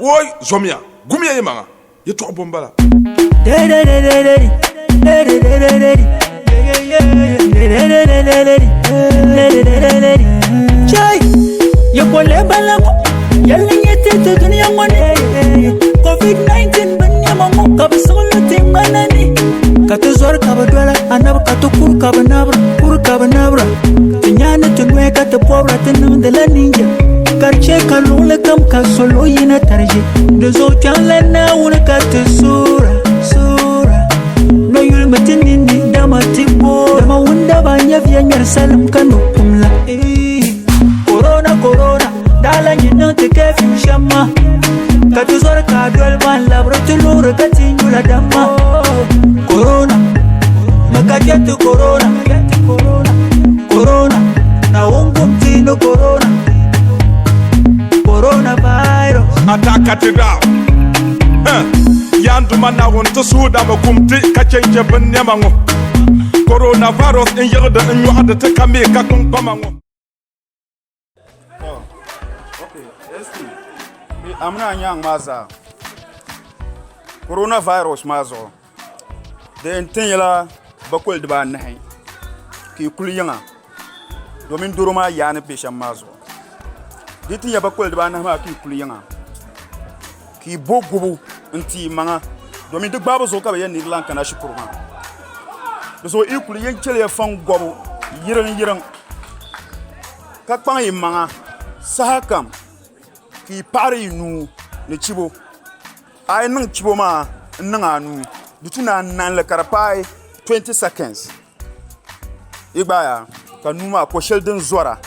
Woi, zomiya, gumiya yi maŋa, yɛtɔɣ bo m-bala. Covid-19 bin nɛma ŋɔ ka bi siɣili tiŋgbana ni ka ti zɔri ka bi dola anabi ka ti kuri ka bi nabira kuri ka bi nabira ti nyaani ti noya ka ti pɔbira ti niŋdila ninja ka di chɛ ka luɣili kam ka solo yina tariji di zuɣu kpɛŋla Naawuni ka ti suura suura noyulimi ti ninni dama ti boora dama wundaba nyɛviya ŋmɛri salim ka no kum la Corona corona daa lahi nyin niŋ ti curfew shɛm maa ka ti zɔri ka a doli ba n-labiri ti loori ka ti nyula dam maa Corona mi ka kpɛ ti corona Corona Naawuni gum ti ni corona Coronavirus Atakatira Huh. Yanduma Naawuni ti suhu dami kum ti ka chɛ n-chɛ binnɛma ŋɔ Coronavirus n-yiɣidi n-nyɔɣidi ti ka mi ka kpiŋkpama ŋɔ. Amina nyaŋ maa zaa coronavirus maa zuɣu di yɛn ti nyɛla bakoli dibaanahi ka yi kuli yiŋa domin doro maa yaa ni bɛ shɛm maa zuɣu di ti nyɛ bakoli dibaanahi maa ka yi kuli yiŋa ka yi bo gubu n ti yi maŋa domin di gbaabu zuɣu ka bi yɛn ni di lahi kana shikuru maa di zuɣu yi kuli yɛn chɛliya faŋ gobu yiriŋ yiriŋ ka kpaŋ yi maŋa saha kam ka yi paɣari yi nuu ni chibo a yi niŋ chibo maa n niŋ a nuu di tu ni a nanli ka di paai 20 seconds yi gbaaya ka nuu maa ko shɛli din zɔra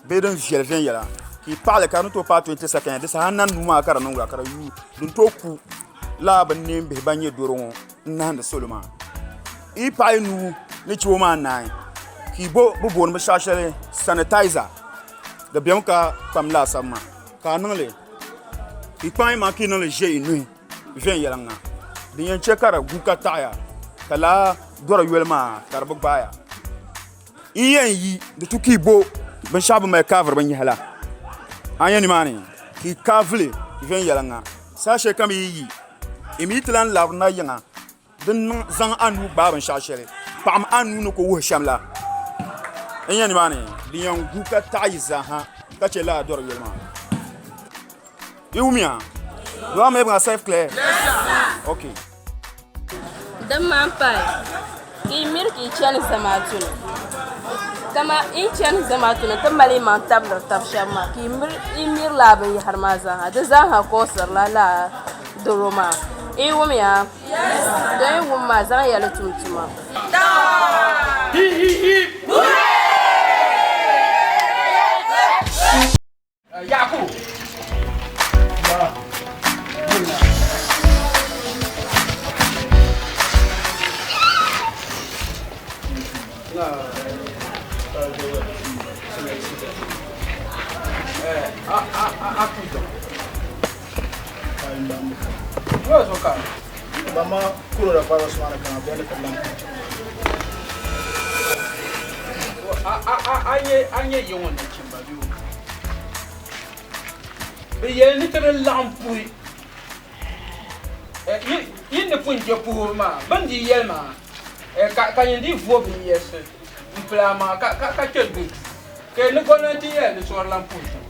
bee din viɛli viɛnyɛla ka yi paɣali ka di ni tooi paai 20 seconds di saha nani nuu maa ka di niŋ wula ka di yuui din tooi ku laa bin neen bihi ban nyɛ doro ŋɔ n nahandi salo maa yi paɣa yi nuu ni chibo maa naai ka yi bo bi booni binshaɣu shɛli sanitizer di biɛmi ka kpam laasabu maa ka a niŋli ka yi kpaŋ yi maŋa ka yi niŋli ʒɛ yi nuhi viɛnyɛliŋga din yɛn chɛ ka di gu ka taɣaya ka laa dɔri yoli maa ka di bi gbaaya Yi yɛn yi di tu ka yi bo binshɛɣu bɛ mali kaaviri binyɛhi la, a nya nimaani ka yi kaavili viɛnyɛliŋga. Saha shɛli kam yi yi, yi mi ti lan labirina yiŋa din niŋ zaŋ a nuu gbaai binshɛɣu shɛli, paɣim a nuu ni ku wuhi shɛm la. N nya nimaani din yɛn gu ka taɣi yi zaa ha ka chɛ lala dɔri yoli maa. Yi wumya? Do I make myself clear? Okay. Din maan pahi, ka yi miri ka yi chani zamaatu ni. Dama yi chani zamaatu ni ti mali yimaŋ tabili tab shɛba maa, ka yi miri lala binyɛhiri maa zaaha. Di zaaha koosirila lala doro maa. Yi wumya? Don yi wum maa, zaŋya li tum tuma. Yakubu. Mama coronavirus maa ni kana bɛ ni ti lahi A nyɛ yi ŋɔ nachimba bɛ o bɛ yɛli ni ti di laɣim puhi yi ni pun je puhibu maa bɛ ni dii yɛli maa ka nyin dii vooi binyɛrisi m-pili a maŋa ka kpe du ka ni gomnanti yɛli ni sɔri lan puhi shɛm.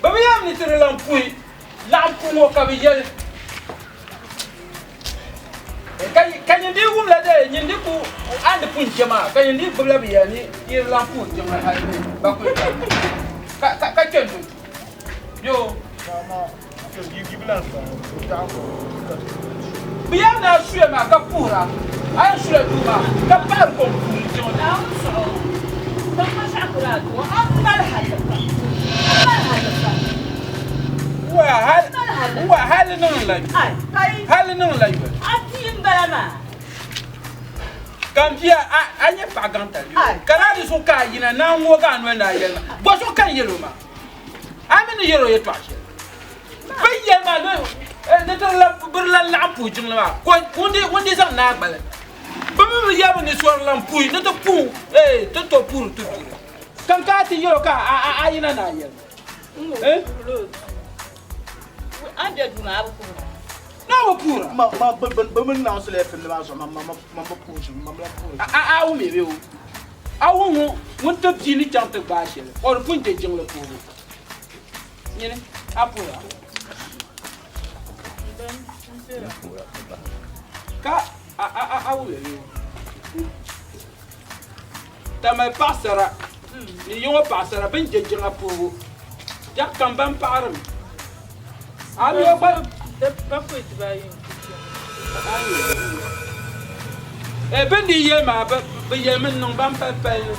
Bɛ bi yɛli ni ti di lan puhi laɣim puhi ŋɔ ka bɛ yɛli Ka nyin dii wumla dee nyin di ku a ni pun je maa, ka nyin dii gbibila bɛ yɛli ni yi di lan puhi jiŋli hal ni bakɔi ka ka kpe n-du yo. Bɛ yɛli ni a suya maa ka puhira, a yɛn sula duu maa ka pahiri kom puuni jiŋli. Wa hali niŋ la yoli. Hali niŋ la yoli. A bia m-bala maa. Ka m bia a nyɛ paɣa gaŋ tali yoli. Ka daa di zuɣu ka a yina ni a ŋooi a noli ni a yɛli ma, bɔ zuɣu ka n yɛl o maa? A mi ni yɛl o yɛtɔɣ shɛli. Bɛ yɛli ma ni ti bi lan laɣim puhi jiŋli maa, ka ŋun di zaŋ naai gbali. Bɛ mi bi yɛli mi ni sɔri lan puhi ni ti puhi ti to puhiri ti duri. Ka n ka a ti yɛl o ka a yina ni a yɛli ma. A ni be duu maa, a bi puhira? Na bi puhira. Ma, ma, bɛ, bɛ, bɛ mini Naawuni sala findi maa zuɣu, ma, ma, ma, ma bi puhi ʒim, ma bi lahi puhiri. A, a, a wum ya bee o? A wum ŋɔ ŋun ti bia ni chaŋ ti gbaai shɛli, o di pun je jiŋli puhibu. Nyini, a puhira? Ka a, a, a, a wum ya bee o? Tamali paɣasara ni yiŋɔ paɣasara bɛ ni je jiŋa puhibu biɛɣu kam ban paɣirimi. A mi o gba. Eh, bɛ ni yɛli maa bɛ yɛlimi n-niŋ ban pali pali ni.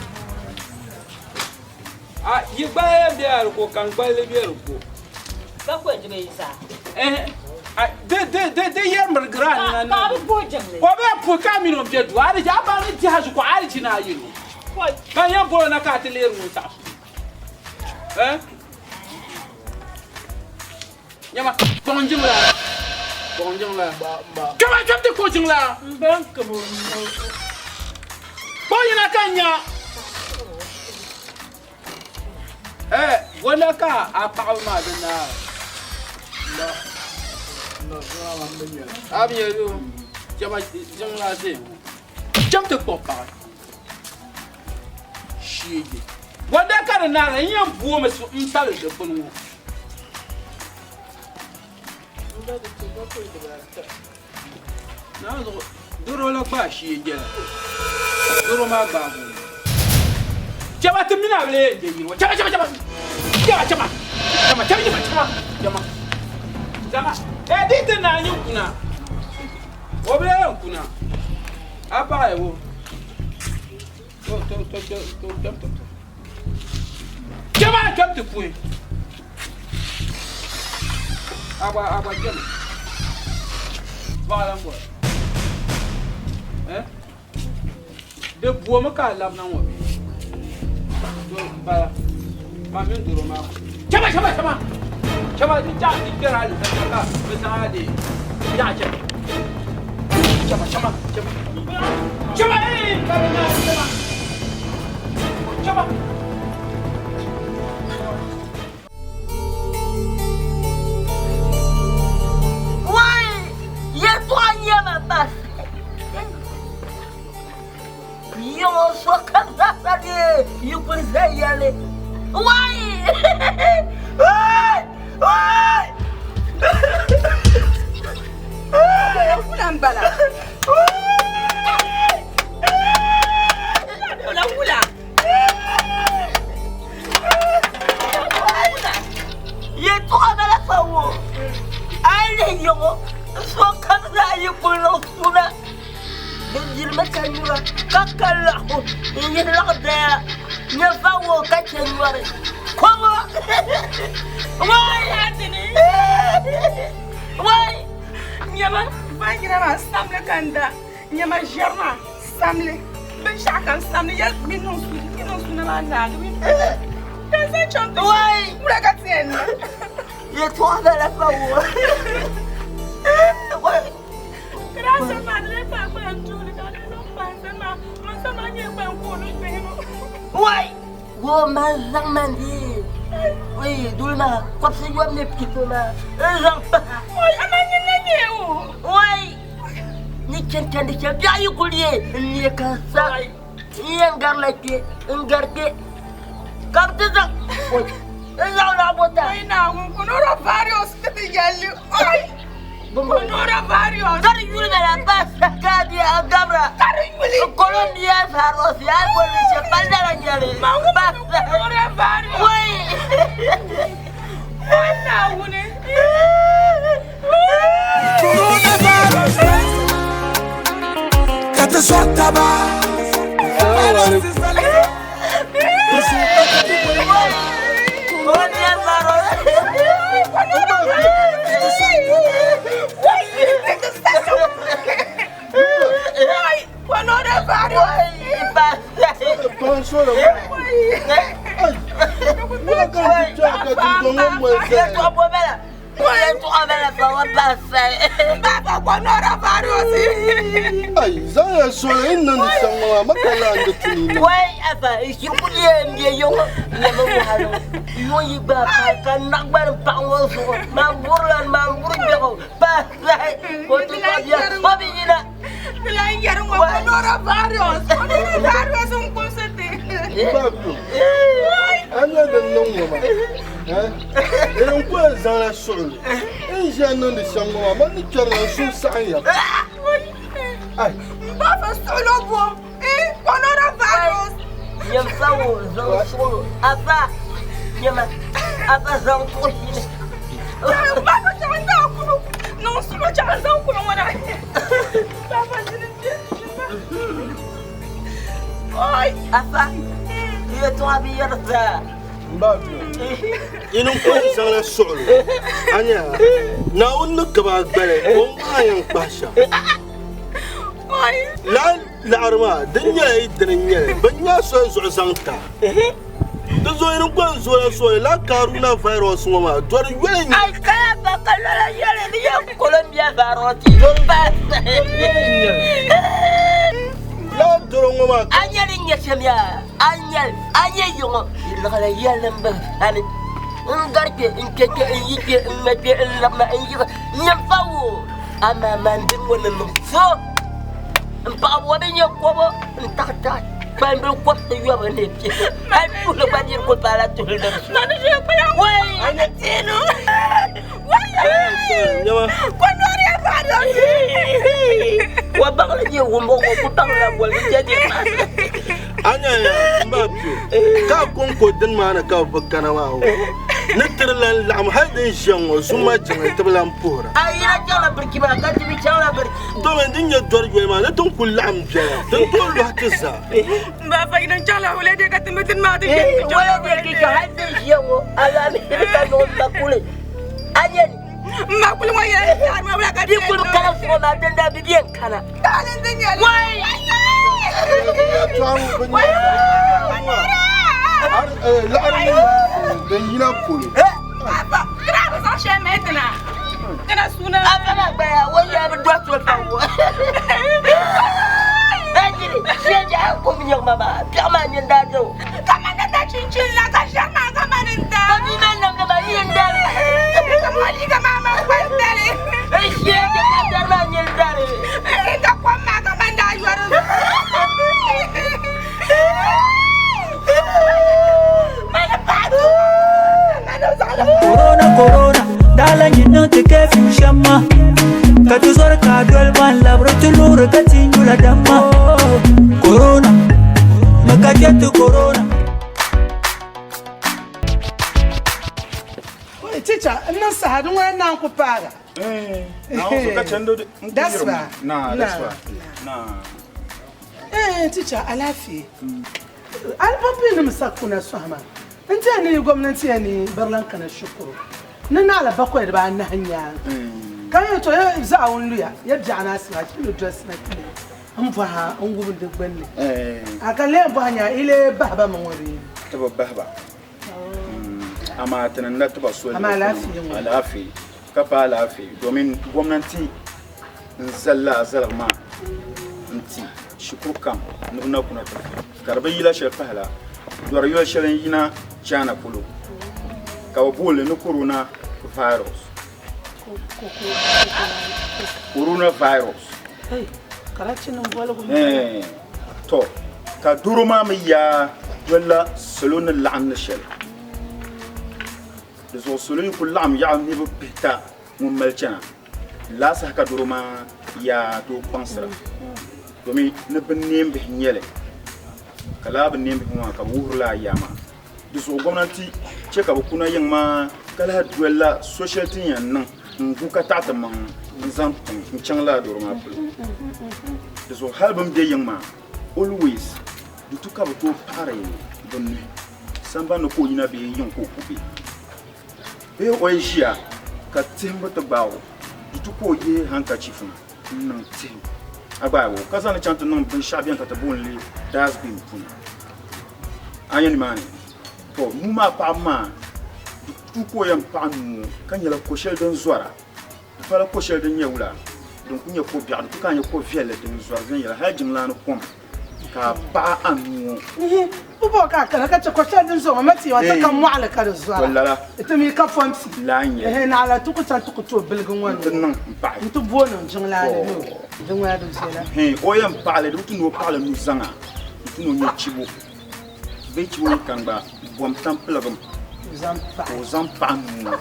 A yi gbala yɛn bela di ko ka n gballi be di ko. Bakɔi dibayi zaa. Eh, a di di di di yɛrimirigira a nina Ka a niŋ. bi puhi jiŋli. O bɛ puhi ka a mini o be duu a di a baŋ ni dihi a zuɣu a di chi ni a yɛl o. Ka n yɛn bol o na ka a ti leeri ŋun saɣisi o. Eh? Nyama, kpuɣim jiŋli a. Kpuɣim jiŋli a. Kpɛma kpɛm ti kpuɣi jiŋli a. M ba n kab o nuu. Kpuɣi yina ka n nya. Eh, wala ka a paɣaba maa di naai? A bi nya o chɛma jiŋli a zaya ŋɔ. Cham ti kpuɣi paɣa. Sheegi. Wanda ka di naara n yɛn boomi n tabili dikpuni ŋɔ. Naa zuɣu doro la gbaai sheegi la. Doro maa gbaagi o mi. Chɛma ti mini a bi lee yɛn je yili ŋɔ. Chɛma chɛma chɛma chɛma chɛma chɛma chɛma chɛma chɛma chɛma chɛma. Ee di ti naanyi kuna. O bi lee yɛn kuna. A paɣa ya wo. To to to to to kpɛm ti puhi. Kpɛm a kpɛm ti puhi. A gba a gba kpɛm. Paɣa lan bɔra. Eh? Di bomi ka a labina ŋɔ bee? To bala. Ma mini doro maa. Chama chama chama. Chama di chaɣ ti kpɛri alizanda ka bɛ zaŋ a leei yaɣa chɛma. Chama chama chama. Chama ee ka di naai chama. Chama. Wai! Yɛltɔɣa nyɛma bas. Yiŋɔ sokam zaa deei yi kuli zan ya li. Wai! Wai! Wai! Wula m-bala. Wula wula. Yɛltɔɣa bala fa ŋɔ, a yi lihi yiŋɔ sokam zaa yi kuli niŋ suna. Bɛ dirimi ka nyura, ka ka laɣifu n-yihi laɣidaya nyɛ va ŋɔ ka chɛ nyɔri kɔŋɔ. Wai! Wai! Nyama vaŋyina maa samli ka n da, nyama ʒiɛri maa samli, binshɛɣu kam samli, ya mi niŋ suna maa naagi mi ka n zaŋ chaŋ ti wula ka ti yɛn niŋ? Yɛltɔɣa bala pa ŋɔ. Wai! Wo man zaŋ man di Oi, duli maa kɔbisi yɔbu ni pipu maa n zaŋ pahi. Oi, amaa nyin na nyɛ o. Wai! Ni chani chandi shɛli biɛɣu yi kuli ye n neei ka n saɣi n yɛn garila kpe n gari kpe ka bɛ ti zaŋ oi n zaŋ laɣ bota. Oi, Naawuni coronavirus ti ti yɛlli oi! Coronavirus. Ka di yuli bala pa sakadi a gabra. Ka di yuli. Colombia virus ya boli shɛ pali lala nyɛli. Coronavirus. Wai. Oi Naawuni. Coronavirus. Ka ti sɔri taba. Colombia virus. Yɛltɔɣa bala fa wa pahi fali. Baba coronavirus. Ai, zaŋya soli n niŋdi shɛm ŋɔ maa, ma ka lahi di ti ni niŋ. Wai afa shikuru yɛn bɛ yiŋɔ nyɛmi waɣali yuŋ yi gbaai paai ka naɣ gbani paɣa ŋɔ zuɣu maa burila maa buri gbɛɣu pahi pahi ka o ti kpuɣi bia o bi yina. Di lan yɛri ŋɔ coronavirus coronavirus n kumsi ti. Babio, a nya din niŋ ŋɔ maa, eh? N ku yɛn zaŋla suɣili n ʒiya niŋdi shɛm ŋɔ maa, man ni kpɛrila n suhu saɣim ya. Ai. M ba fa suɣilo bo, eh, coronavirus. Nyam fa wo zaŋ suɣilo, afa nyama, afa zaŋ kuɣu ʒili. Ba fa chaŋ n zaŋ kulu, niŋ suɣilo chaŋ n zaŋ kulu ŋɔ na. Ba fa ʒini n-ʒini ma. Oi. Afa, yɛltɔɣa bi yɛri zaa. M ba bia, yi ni kuli zaŋla suɣili, a nya Naawuni ni kab a gbali, o ni maa yɛn kpahi shɛm. Lala laɣiri maa, di nyɛla yi dini n-nyɛ li, bɛ nya soli zuɣu zaŋ ta. Di zuɣu yi ni kuli zoola soli, lala karuna virus ŋɔ maa, dɔri yoli n-nyɛ li. Ai kaya ba ka lala yɛli di yɛn Colombia virus. Dɔri yoli n-nyɛ li. Lala dɔro ŋɔ maa. A nya din nyɛ shɛm yaa? A nya a nyɛ yiŋɔ yi liɣila yɛli n bi zani n gari kpe n kpe kpe n yi kpe n ŋmɛ kpe n labina n yiɣi nyɛ fa wo amaa man dini ŋɔ ni niŋ so n paɣa wa bi nyɛ kɔbɔ n taɣi taɣi kpambili kɔbisi yɔbu ni kpe hali tuhili gba niri ku paala tuhili din su wai wa baŋli nyɛ wumbu ŋɔ ku baŋla boli chɛ di A nya ya m ba bia ka a kɔŋko dini maa ni ka bɛ bi kana maa o ni ti di lan laɣim hal din ʒiya ŋɔ zuma jiŋli ti bi lan puhira. A yina chaŋla biriki maa ka ti bi chaŋla biriki. Domin din nyɛ dɔri yoli maa ni ti ni kul laɣim bela din tooi lɔhi ti zaa. M ba fa yina chaŋla holiday ka ti mi dini maa ti ʒe ti chaŋla holiday. Hal din ʒiya ŋɔ alaamisi ka niŋ m ba kuli a nya ni. M ba kuli ŋɔ yɛla ni saɣiri ma wula ka di kuli kana zuɣu maa din daa bi bɛn kana. Taali n-ti nyɛ li. Laɣiri din yina polo. Afa, kira bi zaŋ shɛli mali ti na. Kana suuna. Afa maa gba yaa, o yaa bi dɔhi soli fa wo. Ejiri, shɛli a kum nyaɣima maa, biɛɣu maa nini daa do. Kamani da chinchini la ka ʒiɛri maa kamani n da. Ka bia maa namdi maa yi n dari. Ka mo liiga maa man kpali dali. N shee ka dari maa nyini dari. Ka kom maa kamani daa yɔri. Corona corona daa lahi niŋ ti curfew shɛm maa ka ti zɔri ka a doli ba n-labiri ti loori ka ti nyula damma corona mi ka chɛ ti corona. Teacher, n niŋ saha di ŋɔ naan ku paaga. That's why. Na, that's why. Na. Eh, teacher, alaafee. Alipɔmpi nim sa kuna sɔhi ma. N tiɛhi ni gomnanti ya ni barilan kana shikuru ni naɣila bakɔi dibaanahi nyaaŋa. Ka n yɛli to ya zaɣa n luya ya biɛɣu ni asibachi ni dolisi na ti n bɔha n wum di gbunni. A ka lee bɔha nya i lee bahi ba mi ŋɔ bee? Ti bi bahi ba. Amaa ti ni na ti ba soli. Amaa alaafee ŋɔ. Alaafee. Ka pa alaafee domin gomnanti n zali lala zaligu maa n-ti shikuru kam ni bɛ na kuna ti ka di bi yila shɛli pahila dɔri yoli shɛli n-yina China polo ka bɛ booni li ni corona virus. Corona virus. To ka doro maa mi yaa dolila salo ni laɣim ni shɛli. Di zuɣu salo yi kuli laɣim yaɣi niriba pihita ŋun mali chana. Lala saha ka doro maa yaa tooi kpaŋsira domi ni binneembihi n-nyɛ li ka lala binneembihi ŋɔ maa ka bɛ wuhiri lala yaa maa. Di zuɣu gomnanti che ka bɛ kuna yiŋ maa ka lahi doli la so shɛli ti ni yɛn niŋ n-gu ka taɣi ti maŋ n-zaŋ tiŋ n-chaŋ lala doro maa polo. Di zuɣu hali bɛ ni be yiŋ maa always di tu ka bɛ tooi paɣiri bɛ nuhi sambani ni ka o yina bee yiŋ ka o ku be. Bee o yi ʒiya ka tihimbu ti gbaag o, di tu ka o yihi hankachifu n-niŋ tihim a gbaag o, ka zaŋ li chaŋ ti niŋ binshɛɣu beni ka ti booni li dustbin puuni. A nya nimaani? To, nuu maa paɣibu maa, Tu ka o yɛn paɣi nuu ŋɔ ka nyɛla ko shɛli din zɔra. Di pala ko shɛli din nyɛ wula din ku nyɛ ko biɛɣu, di tu ka a nyɛ ko viɛlli din zɔri viɛnyɛla hali jiŋlaani kom ka a paɣi a nuu ŋɔ. Ihi, bɔ ka a kana ka chɛ ko shɛli din zɔri ŋɔ ma ti yɛn ti ka mɔɣili ka di zɔra. To lala. Ti mi ka pɔmpi. Laa n-nyɛ li. Ihi, naɣila ti ku chaŋ ti ku tooi biligi ŋɔ ni. N-ti niŋ m-paɣi. N-ti booi niŋ jiŋlaani ni o. Di ŋuna di viɛla. Ihi, o yɛn paɣi li, di bi tu ni o paɣi li nuzaŋa, di tu ni o nyɛ chibo. Bee chibo yi kani gba, bom tampiligim ka o zaŋ paɣi nuu ŋɔ.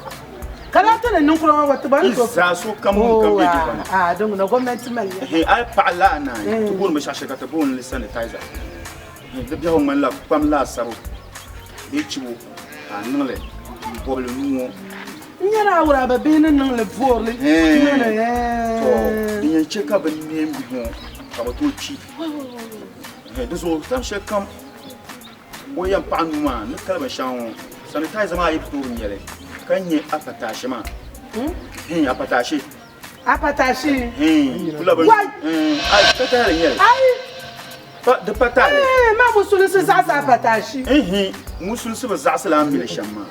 Ka daa ti ni ninkura ŋɔ gba ti gba ni tooi. Zaa sokam ŋun kam be di ni. Aa din ŋuna gomnanti mali ya. Ɛhɛn, a yi paɣi laa naai, ti booni binshɛɣu shɛli ka ti booni li sanitizer. Ɛhɛn, di biɛhigu ŋmanila kpam laasabu bee chibo ka a niŋ li m-bɔbi li nuu ŋɔ. N nyɛla awuraaba bihi ni niŋ li boori li. Ɛhɛn, tɔ din yɛn che ka bɛ neem bihi ŋɔ ka bɛ tooi kpi. Di zuɣu tam shɛli kam o yɛn paɣi nuu maa ni kali binshɛŋa ŋɔ sanitizer maa yi bi tooi nyɛli ka nyɛ apataashi maa hmm? Apataashi, apataashi kula bi ai ka tahali nyɛli ai pa di pa tahali. Maa musulinsi zaɣisi apataashi. Musulinsi bi zaɣisi la mili shɛm maa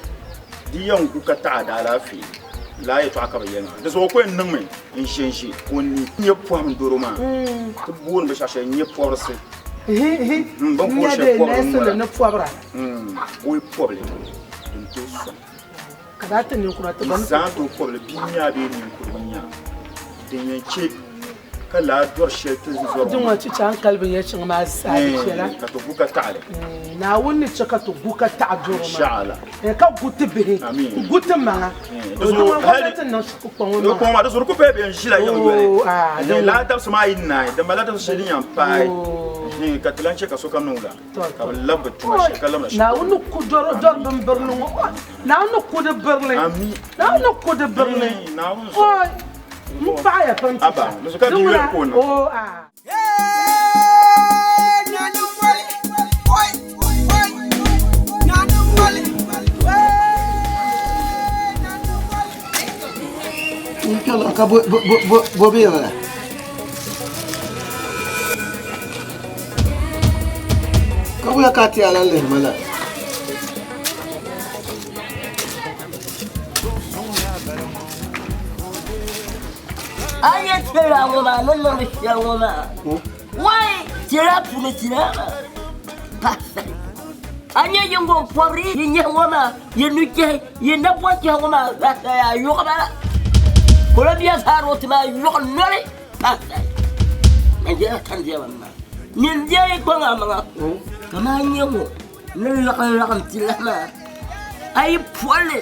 di yɛn gu ka taɣa di alaafee laa yɛltɔɣa ka bi yɛli maa di zuɣu o ku yɛn niŋmi n ʒe n ʒe o ni nyɛ pɔhim doro maa ti booni binshɛɣu shɛli nyɛ pɔbirisi bini booni shɛli pɔbiri n bala ni pɔbira o yi pɔbili din tooi sɔŋ ka daa ti ninkura ti n zaa tooi pɔbili bia n-nyɛ a bee ninkurigu n-nyɛ a din yɛn chɛ ka laa dɔri shɛli ti zɔri ŋɔ. Din ŋɔ chicha n kali binyɛr shɛŋa maa zaa di chɛla. Ka ti gu ka taɣi li. Naawuni ni chɛ ka ti gu ka taɣi dɔro maa. Inshallah. Ka gu ti bihi, gu ti maŋa. Di zuɣu hali ti niŋ shikukpaŋ ŋɔ maŋa. Kpaŋ maa di zuɣu di ku paya bɛ n ʒila yiŋ yoli. Laa dabisi maa yi naai, din mali dabisi shɛli din yɛn paai ka ti lan chɛ ka sokam niŋ wula ka bɛ labi bɛ tuma shee ka labina shikuru. Naawuni ni ku dɔro dɔri bin birili ŋɔ. Naawuni ni ku di birili. Naawuni ni ku di birili. N paɣiya pam ti Aba, di zuɣu ka bia yoli ka o niŋ. Oo aa. Ka bo bɛ la? Ka wula ka a ti a lan lihi ma la? A nyɛ tila ŋɔ maa ni niŋdi shɛli ŋɔ maa wai tila puuni tila maa pasali a nyɛ yingo pɔbiri yi nyɛ ŋɔ maa yi nuchɛhi yi napɔŋ chɛhi ŋɔ maa zaa a yɔɣi ba la Colombia vaaroti maa yɔɣi noli pasali Nigeria kan diɛma maa nyin deei kpaŋ a maŋa kamaa nyɛ ŋɔ ni laɣim laɣim ti lahi maa a yi polli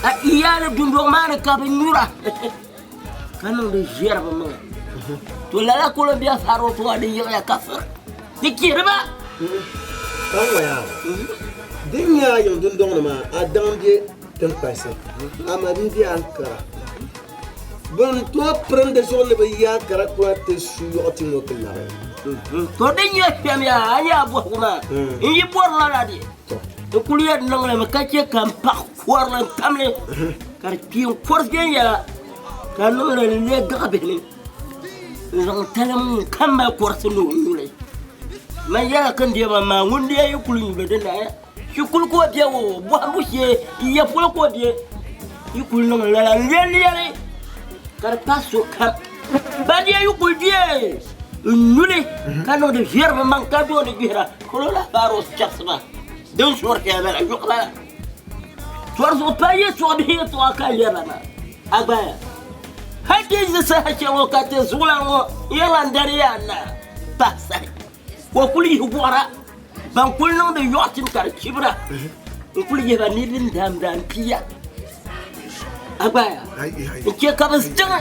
a iyaali dundɔŋ maa ni ka bi nyura ka niŋdi ʒiɛri bi maŋa to lala Colombia faarigu tuma di yiɣiya ka firi di chihiriba. Ka n ŋɔ yaa din nyɛ a yiŋ dundɔŋ ni maa a daŋ bɛ tiŋkpansi amaa bia bɛ Ankara Bɛ ni tooi pirim di zuɣu ni bɛ yaai karakura ti su yɔɣu ti ŋɔ ti labi. To di nyɛ shɛm yaa, a nyɛ a bɔhigu maa, n yi bɔri lala di, n kuli yɛn niŋ li mi ka chɛ ka m paɣi kɔrili n tam li ka di kpi n kɔri viɛnyɛla ka niŋ li n-leei gaɣa bihi ni n-zaŋ talim ŋun kam mali kɔrisi ni o nyu li. Man yɛla ka n deei man maa ŋun deei yi kuli nyu li di naai. Shikuru ka o be o bɔhimbu shee, ya polo ka o be. Yi kuli niŋ lala n-lɛlilɛli ka di paai sokam. Ba deei yi kuli deei n-nyuli ka niŋdi viɛri bɛ maŋ ka dooni gbihira ka o lahi paari o chɛbisi ba din sɔri shɛli bala yuɣu bala. Tɔri zuɣu pali yɛltɔɣa bihi yɛltɔɣa ka n lɛri ba maa a gbaya. Hali ti yi ʒi saha shɛli ŋɔ ka ti zuɣulana ŋɔ yɛrila n dani yaa naa pahi sahi. Ka o kuli yihi buɣara ban kuli niŋdi yɔɣu tim ka di chibira n kuli yihi ba niriba n-daamdaam pia a gbaya n che ka bɛ zaŋ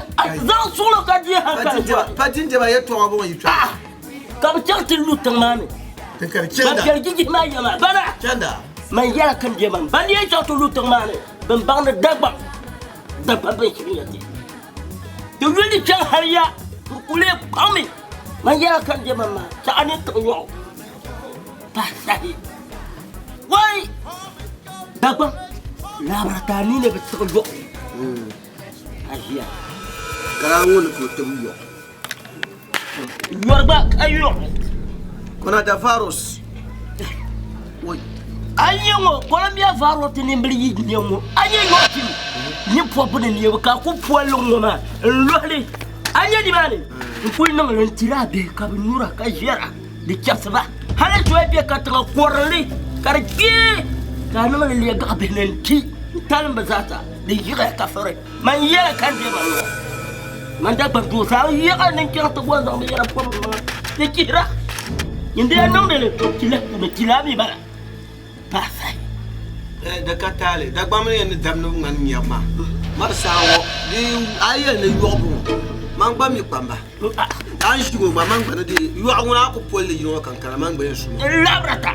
zaŋ suɣulo ka di hankali zuɣu. Pa dindema yɛltɔɣa bɔŋɔ yi kpɛma. Ka bɛ chaŋ ti lu tiŋ maa ni. Ban piɛli jijihi maa yɛma bana man yɛla ka n deei man ban yɛn chaŋ ti lu tiŋ maa ni bɛn baŋdi Dagbaŋ Dagbaŋ bɛn shiri nya ti. Di yuli di chaŋ hali ya n kuli kpaŋmi man yɛla ka n deei man maa saɣa ni tiɣi yɔɣu pahi sahi wai Dagbaŋ laabirata ni ne bi tiɣi yɔɣu a ʒiya Ka daa ŋuni ka o tibi yɔɣu. Yɔri gba ka yɔɣu. Coronavirus. Oi. A nyɛ ŋɔ Columbia virus nimbili yi nyɛ ŋɔ a nyɛ yɔɣu ni pɔbu ni neebu ka a ku polli ŋɔ maa n lɔhili a nyɛ nimaani n kuli niŋli n tiri a bihi ka bi nyura ka ʒɛra di chɛbisi ba hali soya bɛ katiŋa korili ka di kpee ka a niŋli leei gaɣa bihi ni n ti n talim bi zaasa di yiɣiya ka firi man yɛla ka n deei man ŋɔ man Dagbaŋ doo zaa n yiɣi ni n chaŋ ti gɔn zaŋ binyɛra pɔbi n maŋa di chihira nyin di yaa niŋdi li to ti lahi puuni ti lahi mi bala paasai. Di ka taali Dagbaŋ mini yɛn ni dabi ni ŋmani nyabu maa mari saha ŋɔ di a yi yɛli ni yɔɣu bɔŋɔ man gba mi kpamba a ni ʒi ŋɔ gba man gba ni di yɔɣu ŋuna a ku polli yini ŋɔ kankana man gba yɛn su n labira ta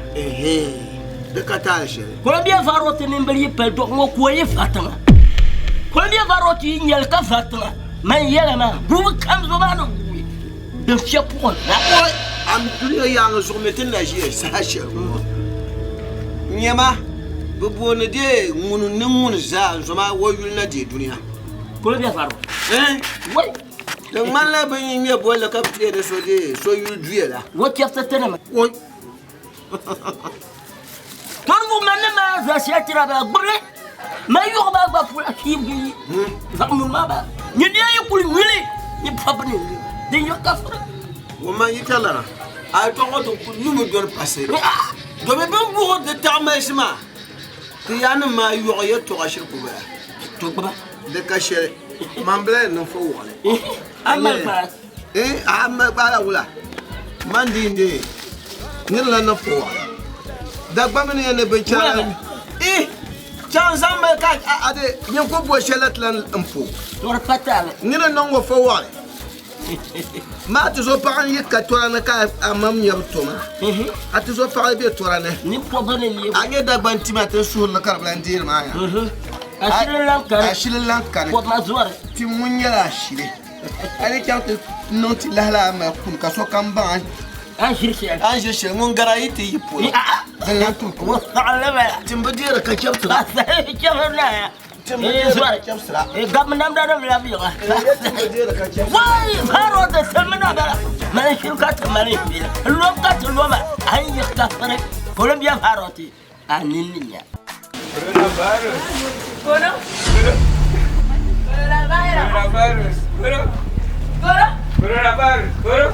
di ka taali shɛli Columbia virus nimbili yi pali dɔɣu ŋɔ ka o yi va tiŋa Columbia virus yi nyɛli ka va tiŋa man yɛla maa gubu kam zuɣu maa ni guui din fiɛ puɣin la. Oi, a mi dunia yaaŋa zuɣu mi ti na ʒiya saha shɛli ŋɔ. Nyama, bɛ booni dee ŋuni ni ŋuni zaa n-zom a o yuli na deei dunia. Columbia virus. Eh? Wai! Di ŋmanila bɛ yi ŋme bolli ka bɛ teei ni so deei so yuli duya la. O chɛbisi tinima. Oi! Tɔrigu man ni maa zaa shɛli tira bala gbubili man yɔɣu maa gba pula fiibigi yi zaɣ muni maa bala nyin di yi kuli nyuli ni pɔbi ni din yɔɣu ka furi. Ŋun man yi ka lana a yɛtɔɣa ŋɔ ti kuli nyumi doli pasi domi bɛ ni wuhiri di taɣimalisi maa ti yaannim maa yɔɣu yɛtɔɣa shiri ku bala. To gbuba. Di ka shɛli man bila yɛn niŋ fɔwɔɣili. A mali kpaa. Eh, a mali kpaa la wula? Man di n-deei nir la niŋ fɔwɔɣili. Dagbamb ni yɛn ni binchɛra la. Eh, chaŋ zaŋ mali ka a di nyin ku bo shɛli la ti lan m po. Tɔri pa taali. Nir n niŋ ŋɔ fɔwɔɣili. Maa ti zo paɣa n yi ka tɔra ni ka a mam nyɛbu toma. A ti zo paɣa be tɔra ni. Ni pɔbu ni neebu. A nyɛ Dagban tima ti suhuri li ka di bi lan deeri maa ya. Ashili lan kani. Ashili lan kani. Pɔbu ma zɔri. Tim ŋun nyɛla ashili. A ni chaŋ ti niŋ ti lahi la a mali kuli ka sokam baŋ a A ni ʒiri shɛli. A ni ʒiri shɛli ŋun gari a yi ti yi polo. Din lan tum kuma. Saɣinli bala. Tim bi deeri ka chɛbisira. Chɛbisiri na ya. Tim bi deeri ka chɛbisira. Gabi namda nim labi yiŋa. Tim bi deeri ka chɛbisira. Wai faro di silimi na bala. Mali shiri ka ti mali shiri. Lom ka ti loma. A ni yiɣi ka firi. Columbia faro ti a nini ni nya. Coronavirus. Koro. Coronavirus. Coronavirus. Koro. Koro. Coronavirus. Koro.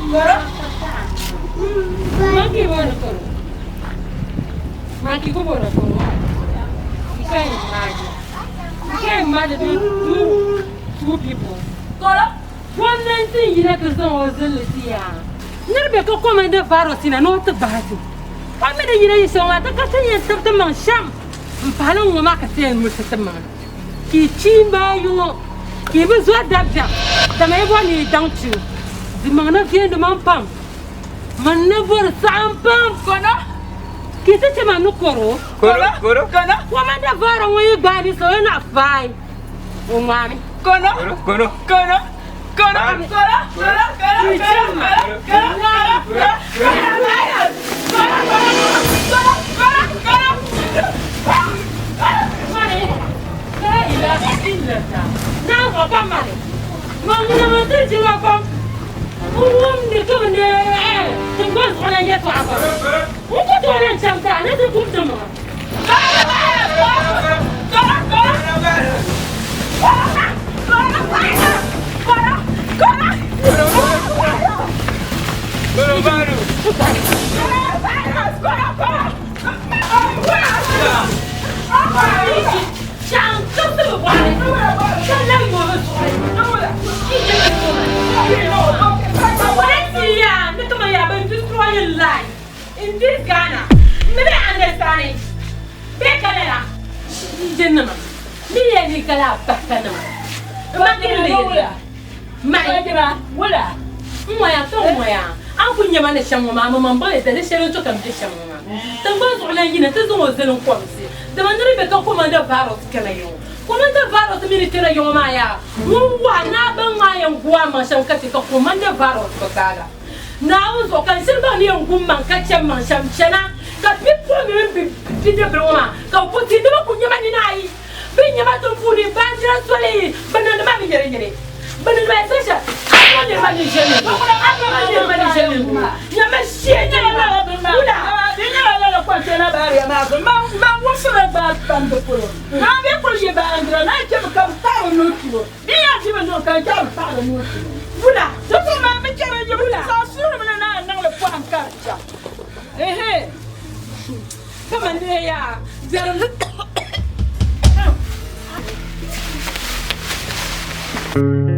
Koro. Monkey bona koro. Monkey go bona koro. You can't imagine. You can't imagine two people. Koro. Gomnanti yina ti zaŋ o zilli ti yaa. Niri be ka komandi virus na ni o ti bahi ti. A mi di yina yi shɛŋa maa ti ka ti yɛn tibi ti maŋ shɛm m-pahili ŋ-ŋɔ maa ka ti yɛn mirisi ti maŋa. Ka yi chiimba ayi ŋɔ ka yi bi zɔri dabiɛm dama yi bɔri ni yi daŋ chi di maŋ ni viɛndi man pam man ni bɔri saɣim pam. Kono. Ka yi ti chɛ ma ni kɔr o. Koro. Koro. Kono. Komandi virus ŋɔ yi gbaai ninsal o naɣ faai. O ŋmaami. Kono. Kono. Kono. Kono. Kono. Kono. Kono. Kono. Kono. In this Ghana, me understand it. Be Jinnima ni yɛn ni kala bakanima ma wula n ŋɔya to ŋɔya an ku nyɛma ni shɛm ŋɔ maa ma man bɔli dali shɛli n to ka m be shɛm ŋɔ maa tingbani zuɣu lan yina ti zaŋ o zali n kɔbisi dama niriba be ka komanda virus kpɛma yiŋɔ komanda virus mi ni kpɛla yiŋɔ maa yaa ŋun wahi naa ban maa yɛn gu a maŋ shɛm ka che ka komanda virus bi gaaga Naawuni zuɣu ka n shiri baŋ ni yɛn gum maŋ ka chɛ maŋ shɛm chana, ka bipuɣin mini bidibbil ŋɔ maa ka bɛ ku ti di bɛ ku nya ma nina ayi. Bɛ nya ma tiŋ puuni baanjira soli, bɛ niŋdi ma mi nyirinyiri. Bɛ niŋdi ma especially. A niriba ni ʒe ni a niriba ni ʒe ni nyama shee nyɛla wula. Di nyɛla lala kɔntɛna baariya maa zuɣu man wumsimi gbaai pam di polo. Maa bɛ kuli yi baandira naan chɛmi ka bɛ paɣiri nuu tuo. Bɛ yɛn di bi niŋ ka n chɛ bɛ paɣiri nuu tuo. Wula. Di zuɣu maa bɛ chɛri yi wula. Zaŋ suurimi ni naan niŋli pɔhim ka di chaŋ. Ehe. Kaman neei yaa biɛrim.